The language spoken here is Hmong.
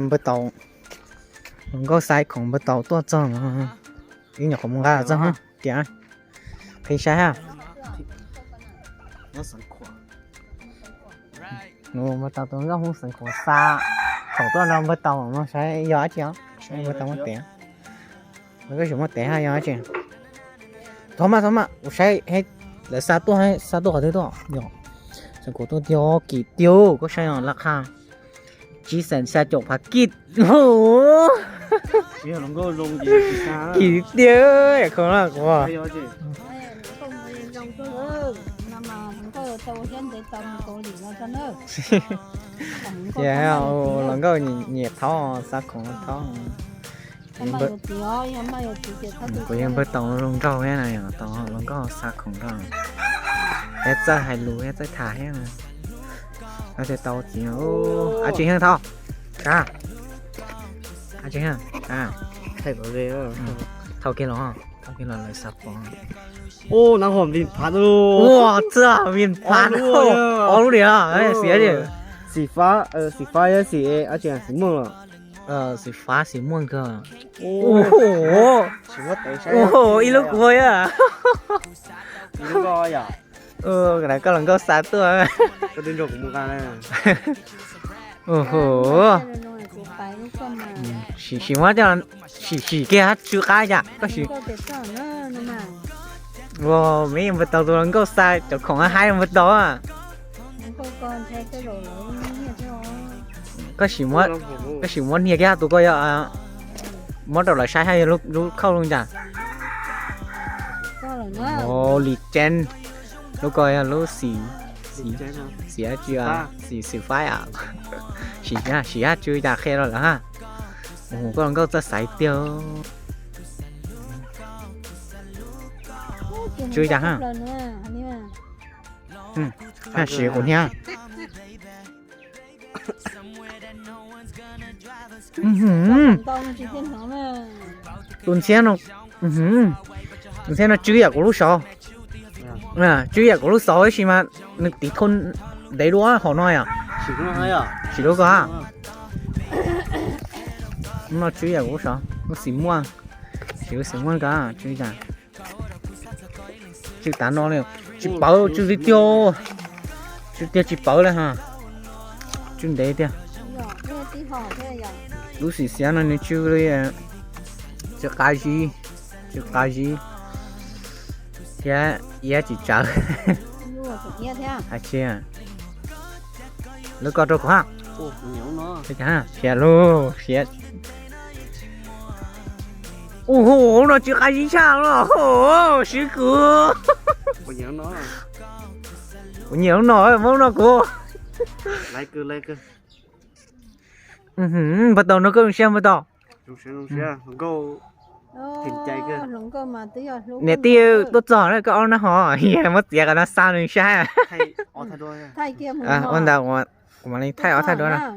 Npawg Tau, hluas nkauj xa khoom npawg Tau tuaj txog no, ib nyuag qhuav mus nqa txog tias, qhib saib ha. Npawg Tau tus nkauj Hmoob xeev Khuam xa khoom tuaj no, npawg Tau no saib yog dab tsi os, saib npawg Tau muab tev. Npawg Tau muab tev ha yog dab tsi. Thov mas, thov mas, kuv saib lawv xa tuaj, xa tuaj qhov twg tuaj. Xeev Khuam tuaj tiag, kim tiag, koj saib no laj qha tsib xees xya caum phav kij. Kim tiag, yam khov na kuv. Ces hluas nkauj nyiam thaub xa khoom thaub. Kuv yeej npawg Tau zoo nraug thiab na, yog Tau hluas nkauj xa khoom nraug, thiab txawj hais lus thiab txawj tham thiab. Thiaj tau txiv, dab tsi heej thaub? Dab tsi heej? Thauj kiag los, thauj kiag los lawv xav pom. Ua txawj vim phav ob lub li, xim, xim fab, xim fab, xim, xim muaj los, xim fab xim muaj kawg. Ib lub kuv yog. Koj hluas nkauj xa tuaj. Sim, sim muab coj, sim, sim kiag tsw qab cas koj sim. Ua, me npawg Tau tus hluas nkauj xa cov khoom haib npawg Tau. Koj sim muab, koj sim muab hnia kiag tus ko yog, muab rau lawv saib hab yog lub khauj lub cas. Lim ceeb, lub ko yog lub xim, xim dab tsi, xim, xim faib. Sim, sim hab tsw cas qhia rau lawv hab. Koj hluas nkauj txawj xaiv tiag. Tsw cas hab. Sim kuv hnia. Tus ntxhiab no, tus ntxhiab no tsw yam kuv lub xauv. Tsw yam kuv lub xauv tab sis mas nws tiv thau ntev dua hom no yom. Sim lub ko, lub no tsw yam kuv lub xauv, lub xim muaj, sim lub xim muaj ko tsw cas. Tsw tav no li, tsis pawv, tsw tiag tiag. Tsw tiag tsis pawv li ha. Tsw ntev tiag. Lub xim xiav no nws tsw li, tsw qab zib, tsw qab zib thiab iab tsis tsawv. Hais tsis, lub ko rau kuv ha. Siav lauj, siav. Ua hu, lub no tsw qab zib tshaj los, siv kuv. Kuv nyiam lub no, muab lub no kuv. Npawg Tau no koj zoo siab npawg Tau? Niam tij tuaj txog na, koj ob nab ho, muab txiav kom no xa nws saib. Ua ntawd kuv mam li thaij ob thaij duab na.